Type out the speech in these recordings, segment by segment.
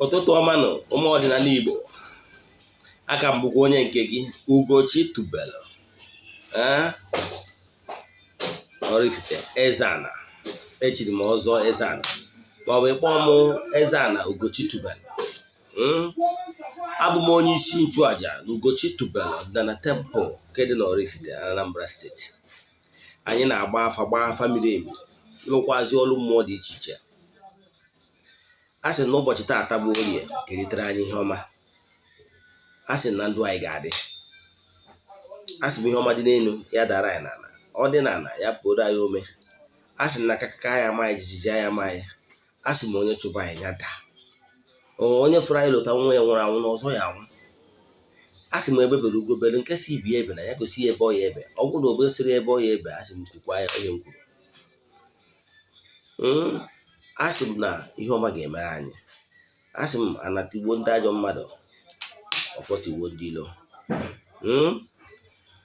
Ụtụtụ ọma nụ, ụmụ ọdịnala Igbo. Aka m bụkwa onye nke gị, Ugochi Tubelu, ee, Oraifite Eze-Ana. Echiri m ọzọ Eze-Ana, maọbụ ịkpọ m Eze-Ana Ugochi Tubelu. Abụ m onye isi nchụaja na Ugochi Tubelu Ọdịnala Temple nke dị na Oraifite, Anambra Steeti. Anyị na-agba afa, gbaa afa miri emi, lụkwazi ọrụ mmụọ dị iche iche. A sị na ụbọchị taata bụ Orie keritere anyị ihe ọma. A sị na ndụ anyị ga-adị. A sị m ihe ọma dị n'elu ya dara anyị n'ala, ọ dị n'ala ya pụoro anyị ome. A sị na akakaka anyị ama anyị, jijiji anyị ama anyị. A sị m onye chụba anyị ya daa, onye fụrụ anyị lụta nwa ya nwụrụ anwụ na ọzọ ya anwụ. A sị m ebe bere ugo bere, nke si ibi ebe na ya gosi ya ebe ọ ya ebe. Ọ bụrụ na obodo siri ebe ọ ya ebe, a sị m kwukwa ya onye m kwuru. A sị m na ihe ọma ga-emere anyị. A sị m anatigbo ndị ajọ mmadụ, ọfọtigbo ndị ilo.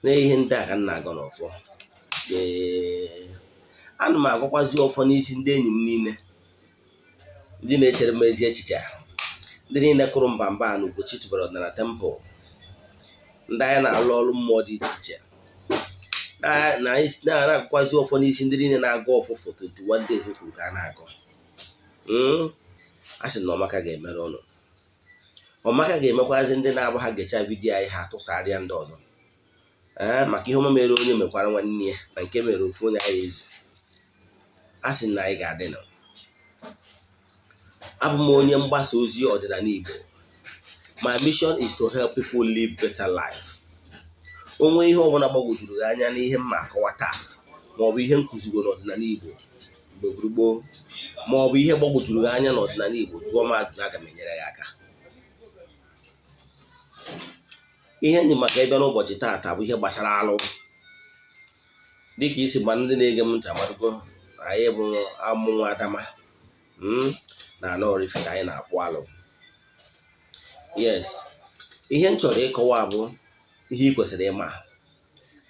Na ihe ndị a ka m na-agọ n'ọfọ. Ana m agọkwazi ọfọ n'isi ndị enyi m niile, ndị na-echere m ezi echiche, ndị niile kụrụ mba mba na Ugochi Tubelu Ọdịnala Temple, ndị anyị na-alụ ọrụ mmụọ dị iche iche, na-agụkwazi ọfọ n'isi ndị niile na-agụ ọfọ for 21 days kwuru ka a na-agụ. A sị na ọmaka ga-emere ụnụ, ọmaka ga-emekwazi ndị na-abụ ha gecha video anyị, ha tụsarịa ndị ọzọ, ee, maka ihe ọma mere onye mekwara nwanne ya, na nke mere ofu onye anyị ezu. A sị na anyị ga-adị nọ. Abụ m onye mgbasa ozi ọdịnala Igbo. My mission is to help people live better life. Onwe ihe ọbụla gbagwojuru gị anya n'ihe mma akọwa taa, maọbụ ihe nkụzigoro n'ọdịnala Igbo mgbe gboo, maọbụ ihe gbagwojuru gị anya n'ọdịnala Igbo, jụọ m ajụjụ, aga m enyere gị aka. Ihe ndị maka ịbịa n'ụbọchị taata bụ ihe gbasara alụ. Dịka isi gba, ndị na-ege m ntị amadugo anyị bụ amụnwa adama na ana Oraifite, anyị na-akpụ alụ. Yes, ihe m chọrọ ịkọwa bụ ihe ị kwesịrị ịma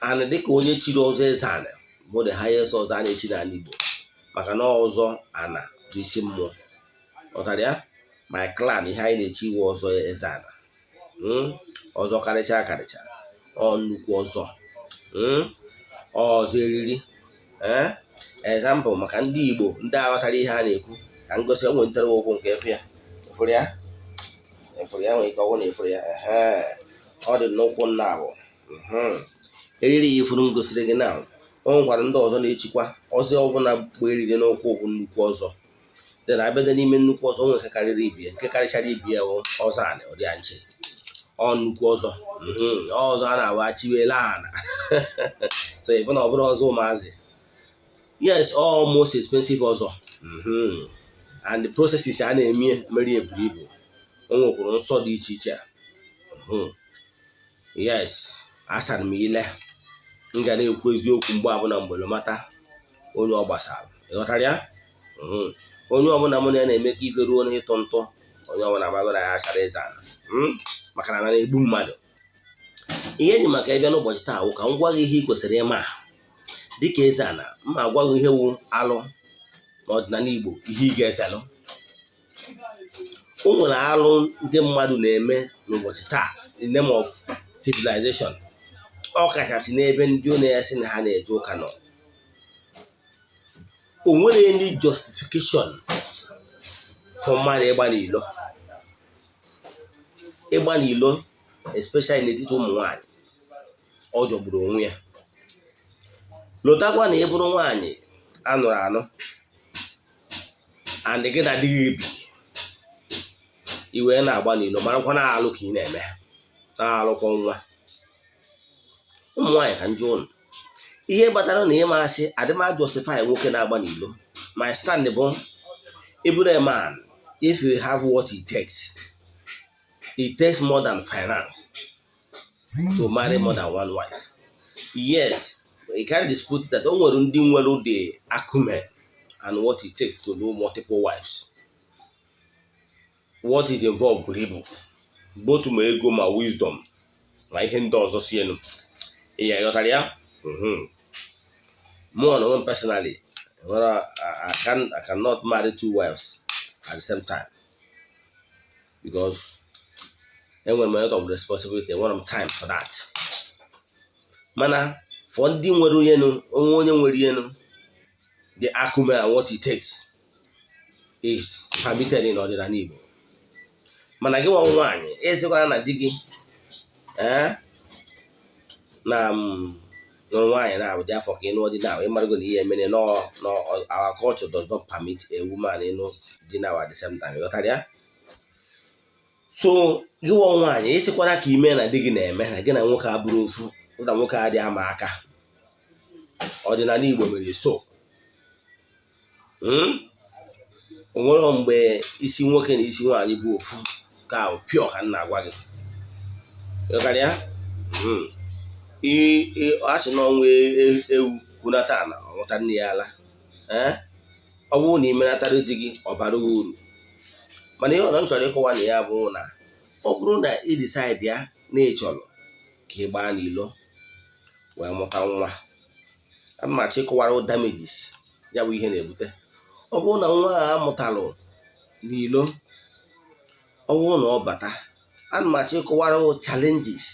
anị dịka onye chiri ọzọ Eze-Ana, bụ the highest ọzọ a na-echi n'ala Igbo, maka na ọzọ ana bụ isi mmụọ. Ọtara ya, my clan, ihe anyị na-echi iwe ọzọ Eze-Ana, ọzọ karịcha karịcha, ọ nnukwu ọzọ, ọzọ eriri. Ee, example, maka ndị Igbo ndị aghọtara ihe a na-ekwu, ka ngosi o nwetara ụkwụ nke efu ya, efuru ya, efuru ya, nwere ike ọ bụrụ na efuru ya. Ehe, ọ dị n'ụkwụ nna abụ eriri ya ifuru m gosiri gị na o nwekwara ndị ọzọ na-echikwa ọzọ. Ọbụla gba eriri n'ụkwụ bụ nnukwu ọzọ dị na abịa n'ime nnukwu ọzọ. O nwere nke karịrị ibie, nke karịchara ibie bụ ọzọ anị. Ọ dị ya nche, ọ nnukwu ọzọ, ọzọ a na-awa chiwele ana. So ịbụ na ọ bụrụ ọzọ ụmụazị, yes, all most expensive ọzọ, and the processes a na-eme mere eburu ibu. O nwekwara nsọ dị iche iche. Yes, asara m ile m ga na-ekwu eziokwu mgbe abụla mgbe mata onye ọ gbasara. Ịghọtara ya? Onye ọbụla mụ na ya na-emekọ ife ruo n'ịtụ ntụ, onye ọbụla amago na ya achara ịza ala, maka na na-egbu mmadụ. Ihe enyi maka ịbịa n'ụbọchị taa wụ ka m gwa gị ihe ị kwesịrị ịma dịka eze ana. Mma agwa gị ihe wu alụ n'ọdịnala Igbo, ihe ị ga-ezelụ. O nwere alụ ndị mmadụ na-eme n'ụbọchị taa in the name of civilization, ọ kachasị n'ebe ndị na-esi na ha na-eje ụka nọ. O nwere any justification for mmadụ ịgba n'ilo, ịgba n'ilo, especially n'etiti ụmụ nwanyị. Ọ jọgburu onwe ya. Lụtakwa na ị bụrụ nwaanyị anụrụ anụ and gị na di gị bi, i wee na-agba n'ilo, marakwa na alụ ka ị na-eme, na-alụkwa nwa ụmụ nwaanyị. Ka njụ ụnụ ihe kpatara na ịma asị adịma justify nwoke na-agba n'ilo. My stand bụ, ịbụrụ a man, if you have what it takes, it takes more than finance to marry more than one wife. Yes, you can't dispute that o nwere ndị nwere the acumen and what it takes to know multiple wives. What is involved buru ibu, both ma ego, ma wisdom, ma ihe ndị ọzọ si elu ya. Ghọtara ya? Mụ na onwe m personally nwere, I cannot marry two wives at the same time. because enwere m a lot of responsibility, enwere m time for that. Mana for ndị nwere onye onwe onye nwere ihe, the acumen and what it takes is permitted in ọdịnala Igbo. Mana gị nwa nwaanyị, ezikwana na di gị ee na nụrụ nwaanyị na-abụ dị afọ ka ị nụọ di na ịmarago na ihe emere no. Our culture does not permit a woman ịnụ di now at the same time, ịghọtara ya? So gị nwa nwaanyị, ịsịkwara ka ime na di gị na-eme na gị na nwoke abụrụ ofu na nwoke adịghị ama aka. Ọdịnala Igbo mere so o nwere mgbe isi nwoke na isi nwaanyị bụ ofu ka pure ka m na-agwa gị, ịghọtara ya? A sị na ọnwa ewu kwunata ala ọnwụta nne ya ala. Ee, ọ bụrụ na ị menatara di gị, ọ bara gị uru. Mana ihe ọzọ m chọrọ ịkọwa na ya bụ na ọ bụrụ na ị decide ya na ị chọrọ ka ị gbaa n'ilo wee mụta nwa, ana m achọ ịkọwara damages ya bụ ihe na-ebute. Ọ bụrụ na nwa a amụtalụ n'ilo, ọ bụrụ na ọ bata, ana m achọ ịkọwara challenges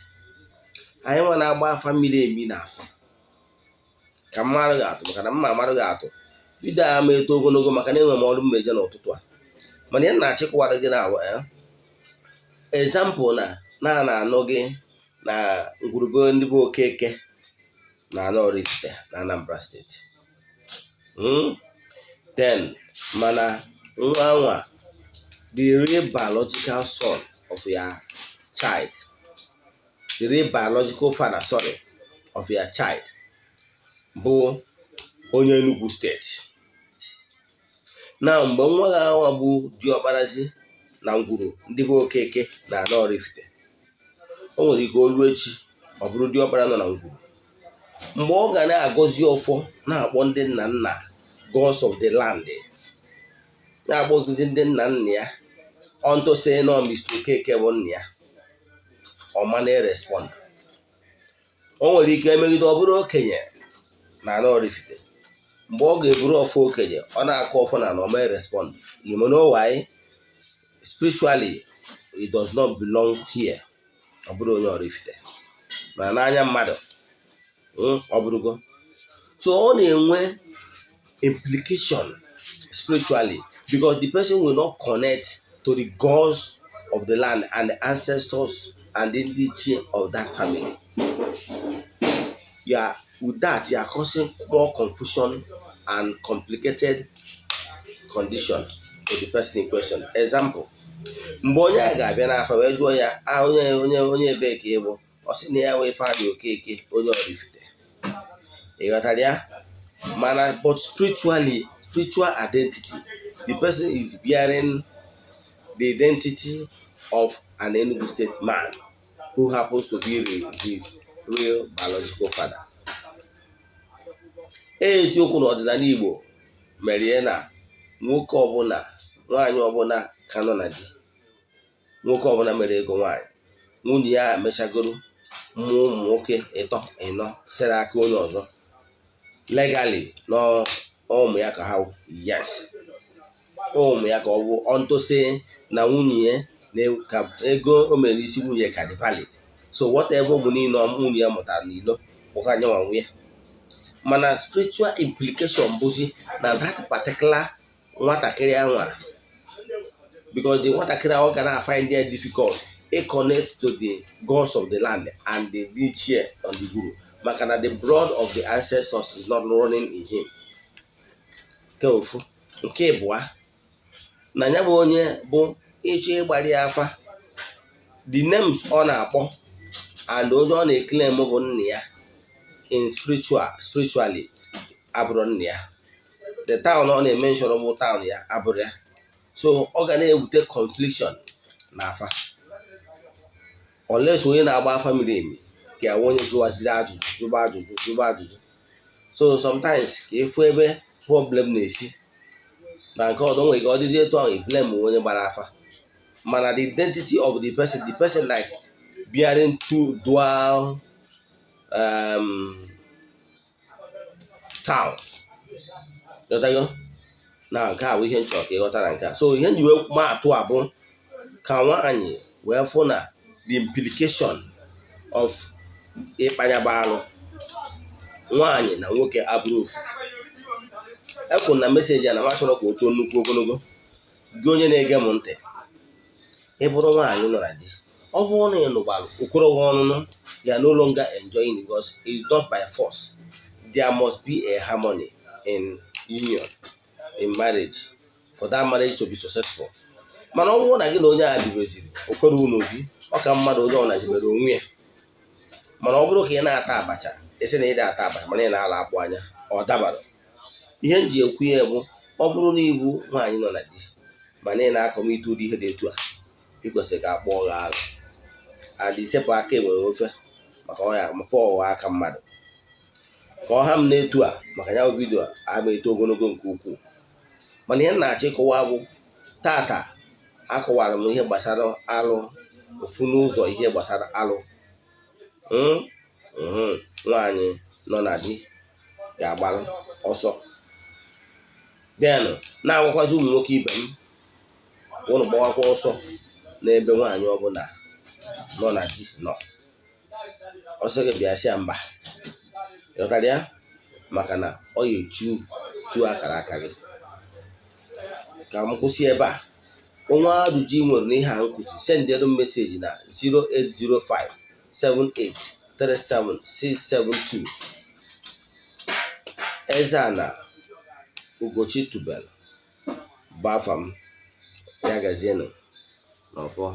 anyị nwa na-agba afa mmiri emi n'afọ ka m marụ gị atụ, maka na mma amarụ gị atụ bido a ma eto ogologo, maka na enwere m ọrụ mmeje n'ụtụtụ a. Mana ihe m na-achọ ịkọwara gị na example na na-anụ gị na ngwurube ndị bụ Okeke na ana Oraifite na Anambra Steeti. Then mana nwa nwa, the real biological son of your child, the real biological father, sorry, of your child bụ onye Enugu Steeti. Na mgbe nwa gị anwa bụ diọkparazi na ngwuru ndị bụ Okeke na ana Oraifite, o nwere ike olu echi ọ bụrụ diọkpara nọ na ngwuru. Mgbe ọ ga na-agọzi ọfọ, na-akpọ ndị nna nna, gods of the land, na-akpọzizi ndị nna nna ya unto say no Mr. Okeke bụ nna ya, ọ ma na-respond. O nwere ike emegide ọ bụrụ okenye na ana Oraifite. Mgbe ọ ga-eburu ọfọ okenye, ọ na-akụ ọfọ na ọ ma respond. You know why? Spiritually, it does not belong here. Ọ bụrụ onye Oraifite, mana n'anya mmadụ ọ bụrụgo. So ọ na-enwe implication spiritually because the person will not connect to the gods of the land and the ancestors and the ndị ichie of that family. You are, with that, you are causing more confusion and complicated condition to the person in question. Example, mgbe onye a ga-abịa n'afọ wee jụọ ya, a onye ebee ka ị bụ, ọ sị na ya wee Ifeanyị Okeke, onye Oraifite, ị ghọtara ya? Mana but spiritually, spiritual identity, the person is bearing the identity of an Enugu State man who happens to be his real biological father. Eziokwu na ọdịnala Igbo mere na nwoke ọbụla, nwaanyị ọbụla ka nọ na di, nwoke ọbụla mere ego nwaanyị, nwunye ya emechagoro mmụọ ụmụ nwoke ịtọ ịnọ sere aka onye ọzọ, legally na ụmụ ya ka ha, yes, ụmụ ya ka ọ bụ, unto say na nwunye ya ka ego o mere n'isi nwunye ka dị valid. So whatever ụmụ niile nwunye ya mụtara n'ilo bụkwa nyanwa nwunye. Mana spiritual implication bụzi na that particular nwatakịrị anwa, because the nwatakịrị ahụ ga na-find it difficult to connect to the gods of the land and the ichie on the guru, maka na the blood of the ancestors is not running in him. Nke ofu nke ịbụa na ya bụ onye bụ ịchọ ịgbara ya afa, the names ọ na-akpọ and onye ọ na-eclaim bụ nna ya in spiritually abụrụ nna ya. The town ọ na-eme nshọrọ bụ town ya abụrụ ya. So ọ ga na-ewute confliction na afa, unless onye na-agba afa miri emi ga-awụ onye jụwaziri ajụjụ, jụba ajụjụ, jụba ajụjụ. So sometimes ka ịfụ ebe problem na-esi na nke ọzọ nwere ike ọ dịzie etu ahụ, blame onye gbara afa. Mana the identity of the person like bearing two dual towns. Ghọtago? Na nke a bụ ihe m chọrọ ka ị ghọta na nke a. So ihe m ji wee maa atụ a bụ Ka nwaanyị wee fụ na the implication of ịkpanyaba alụ, nwaanyị na nwoke abụrụ ofu. Ekwuru na message a na m achọrọ ka o too nnukwu ogologo. Gị onye na-ege m ntị, ị bụrụ nwaanyị nọ na di, ọ bụrụ na ị nụgbalụ okoro gị ọnụnụ, you are no longer enjoying it because it's not by force. There must be a harmony in union, in marriage, for that marriage to be successful. Mana ọ bụrụ na gị na onye a bibeziri okwere unu obi, ọ ka mmadụ onye ọ na-jibere onwe ya. Mana ọ bụrụ ka ị na-ata abacha, isi na ị ata abacha mana ị na-ala akpụ anya, ọ dabara. Ihe m ji ekwu ya bụ, ọ bụrụ na ibu nwaanyị nọ na di mana ị na-acommit ụdị ihe dị etu a, ị kwesịrị ka akpọọ gị alụ and isepụ aka enwere ofe maka ọ ya mfe ọghọ aka mmadụ. Ka ọ ha m na-etu a, maka ya bụ video ama eto ogologo nke ukwuu. Mana ihe m na-achọ ịkọwa bụ, tata akọwara m ihe gbasara alụ, ofu n'ụzọ ihe gbasara alụ nwaanyị nọ na di ga-agbalụ ọsọ. Then na-agwakwazi ụmụ nwoke ibe m, ụnụ gbawakwa ọsọ n'ebe nwaanyị ọbụla nọ na di nọ. Ọsọ gị bịa sịa mba, ịghọtara ya? Maka na ọ ya echu chu akara aka gị. Ka m kwụsị ebe a. Onwe ajụjụ ị nwere n'ihe a nkuzi, sendịrị m message na 0805 7837672. Eze-Ana Ugochi tubelu bụ afa m. Ya gazienụ n'ọfọ.